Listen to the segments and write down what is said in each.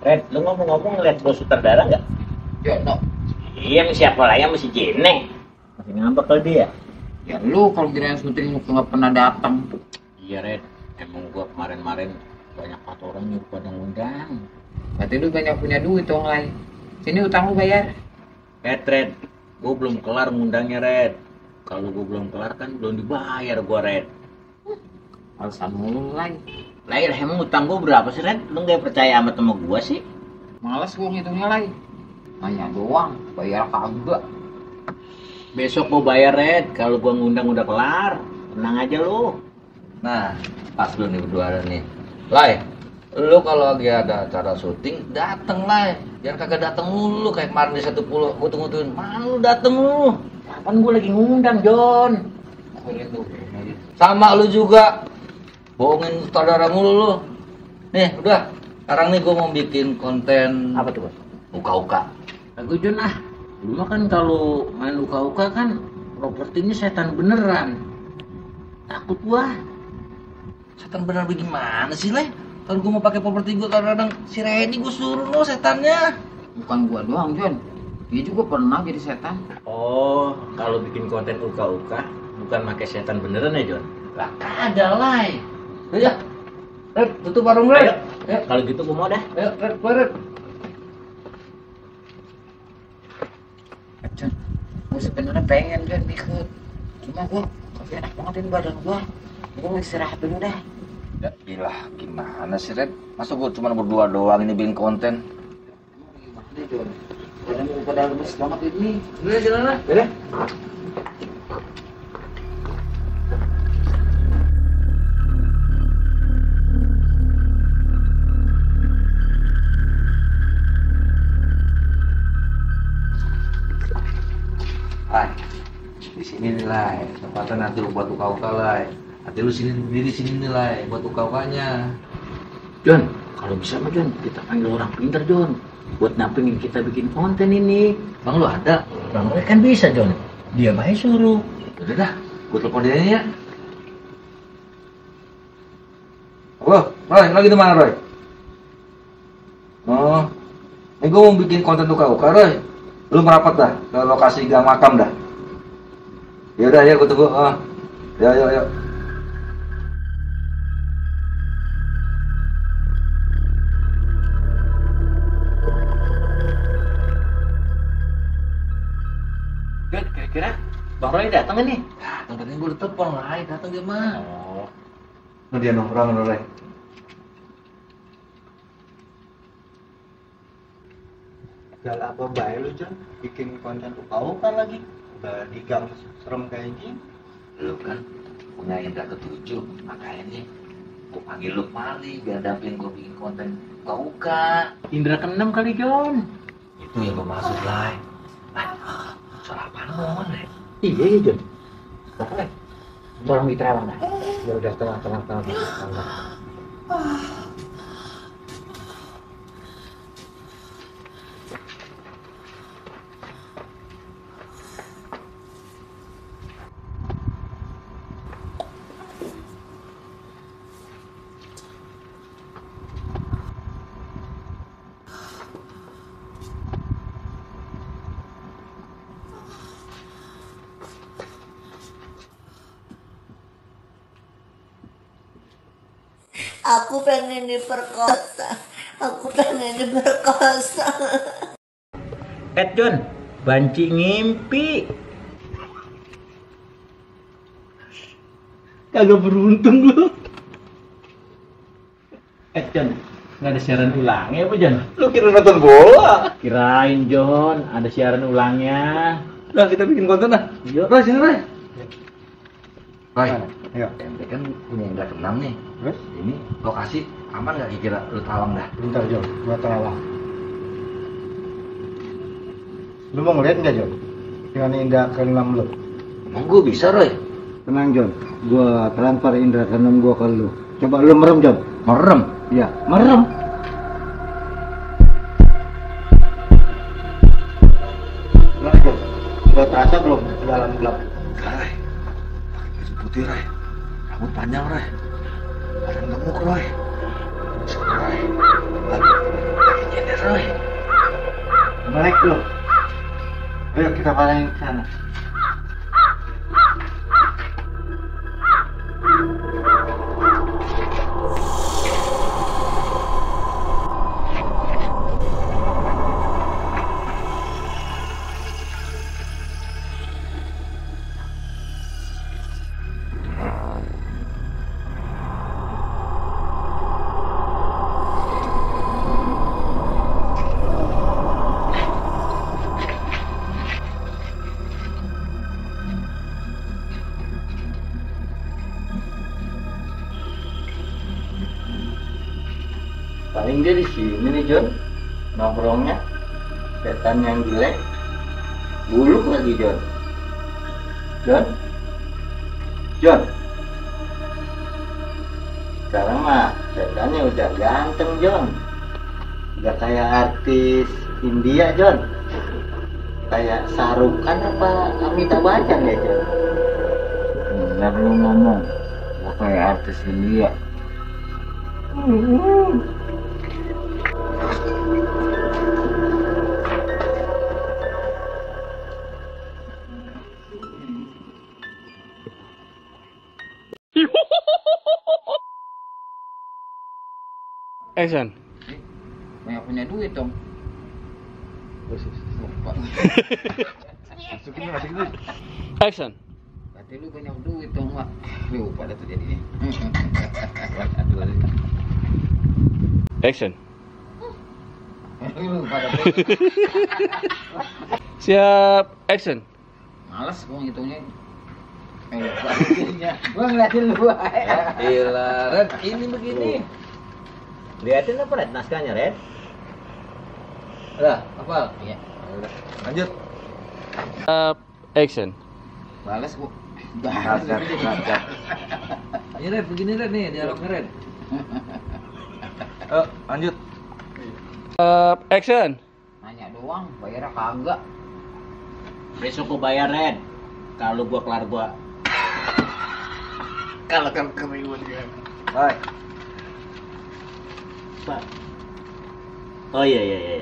Red, lu ngomong-ngomong ngeliat bos sutradara nggak? Ya no. Iya, siapa lagi sama si Jene? Masih ngambek kali dia. Ya lu kalau kirain syuting nggak pernah datang. Iya, Red. Emang gua kemarin-kemarin banyak orang nyuruh pada ngundang. Berarti lu banyak punya duit dong, Lai. Sini utang lu bayar. Red, gua belum kelar ngundangnya, Red. Kalau gua belum kelar kan belum dibayar gua, Red. Alasan mulu, Lai. Lah, emang utang gua berapa sih, Red? Lu nggak percaya sama temen gua sih? Males gua ngitungnya, Lai. Hanya doang, bayar kagak. Besok gua bayar, Red. Kalau gua ngundang udah kelar. Tenang aja lu. Nah, pas lu nih berdua nih. Lai, lu kalau lagi ada acara syuting, dateng Lai. Jangan kagak dateng mulu kayak kemarin di 10. Gua tungguin. Mana lu dateng lu? Kapan gua lagi ngundang, John? Sama lu juga. Bohongin saudara mulu lu. Nih, udah. Sekarang nih gua mau bikin konten Apa tuh, Bos? uka-uka. Aku John lu mah kan kalau main uka-uka kan propertinya setan beneran. Takut gua. Setan bener bagaimana sih, Lai? Kalau gua mau pakai properti gua kadang-kadang si Reni gua suruh lo setannya. Bukan gua doang, John. Dia juga pernah jadi setan. Oh, kalau bikin konten uka-uka bukan pakai setan beneran ya, John? Lah kagak, Lai. Ya, Red, tutup warung Red. Ayo, kalau gitu gua mau dah. Ayo, Red, keluar, Red. John, gua sebenarnya pengen John ikut. Cuma gua kagak enak banget ini badan gua. Gua mau istirahat dulu dah. Ya ilah, gimana sih Red? Masa gua cuma berdua doang ini bikin konten? Gimana deh, John? Badan gua pada lemes banget ini. Udah, jalan lah. Udah. Lai, di sini nih Lai, tempatnya nanti buat uka-uka Lai. Nanti lu sini berdiri sini nih Lai, buat uka-ukanya. John, kalau bisa mah John, kita panggil orang pintar, John, buat nampingin kita bikin konten ini. Bang lu ada? Bang Roy kan bisa, John. Dia baik suruh. Udah dah, gua telepon dia ya. Halo, Roy, lagi di mana Roy? Oh, ini gua mau bikin konten uka-uka Roy. Lu merapat dah ke lokasi gang makam dah. Ya udah ya, gua tunggu. Ya. John, kira-kira Bang Roy datang nggak nih? Datang tadi gua udah telepon Lai, datang dia mah. Oh, Nah dia nongkrong Roy. Gak apa baik lu John, bikin konten uka-uka lagi. Udah di gang serem kayak gini. Lu kan punya indra ketujuh, makanya nih gua panggil lu kemari biar dampingin gua bikin konten uka-uka. Indra keenam kali, John. Itu yang gua maksud Lai. Soal apaan lu ngomong Lai? Iya, John. Apa? Tolong diterawang dah. Ya udah tenang. Aku pengen diperkosa. John, banci ngimpi. Kagak beruntung lu. John, nggak ada siaran ulangnya apa, John? Lu kira nonton bola? Kirain, John, ada siaran ulangnya. Udah kita bikin konten lah. Yuk. Roy, sini Roy. Roy, Ayo. ente kan punya indra keenam nih. Terus? Ini lokasi aman nggak kira lu terawang dah? Bentar John, gua terawang. Lu mau ngeliat nggak John? Dengan indra keenam lu. Emang gua bisa Roy? Tenang John, gua transfer indra keenam gua ke lu. Coba lu merem John. Merem? Iya, merem. Nah John, udah terasa belum dalam gelap? Rai, pakai baju putih Rai, rambut panjang Rai, badan gemuk Roy. Rai, kayaknya deh, Roy. Melek lu. Ayo kita palain ke sana. Paling dia di sini nih John, nongkrongnya. Setan yang jelek, buluk lagi John. John. Sekarang mah setannya udah ganteng John. Udah kayak artis India John. Kayak Sarukan apa Amitabh Bachchan ya John. Bener lu ngomong, gua kayak artis India. Action. Banyak punya duit dong. Lupa. Action. Berarti lu banyak duit dong, Mak. Lupa dah tuh jadinya. Action. Lupa dah. Siap. Action. Males gua ngitungnya. Lupa jadinya. Gua ngeliatin lu. Gila, Red, ini begini. Liatin apa Red naskahnya Red? Udah, hafal. Iya. Udah, lanjut. Action. Males gua. Ini Red, begini Red nih, dialognya Red. Lanjut. Action. Nanya doang, bayarnya kagak. Besok gua bayar Red. Kalau gua kelar gua. Kalau kan keriuan dia. Baik. Pak. Oh iya.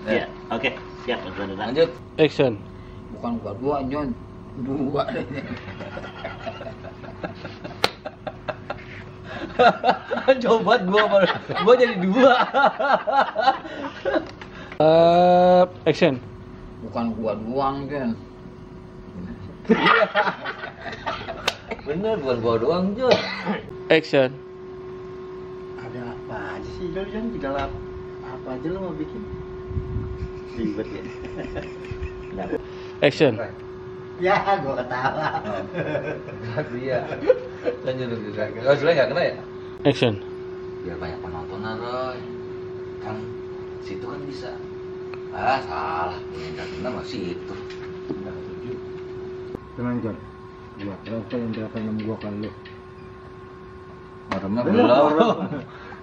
Iya, oke. Siap, Mas. Lanjut. Action. Bukan gua dua, John. Dua. Coba gua jadi 2. Action. Bukan gua doang, John. Bener, bukan gua doang, Jun. Action. Ada apa aja sih John? Tinggal apa aja lo mau bikin? Ribet ya. Action. Ya, gua ketawa. Iya. Lanjut dulu. Kalau jelek nggak kena ya? Action. Biar banyak penontonan, Roy. Kan situ kan bisa. Salah. Yang nggak kena masih itu. Tenang John. Gua travel yang berapa 6 gua kan lu. Meremnya belum.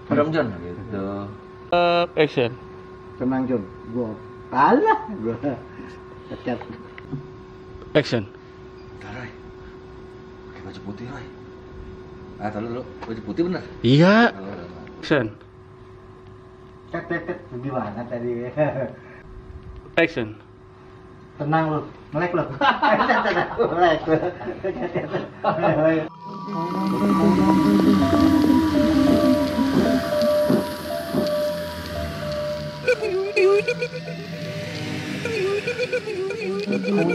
Merem, Jun. Gitu. Action. Tenang John. Gua kalah. Gua pecat. Action. Roy. Pakai baju putih, Roy. Tahu dulu. Baju putih bener? Iya. Action. Tet. Gimana tadi? Action. Tenang lu. Melek lu. Melek lu. Thank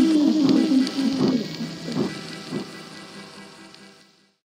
you.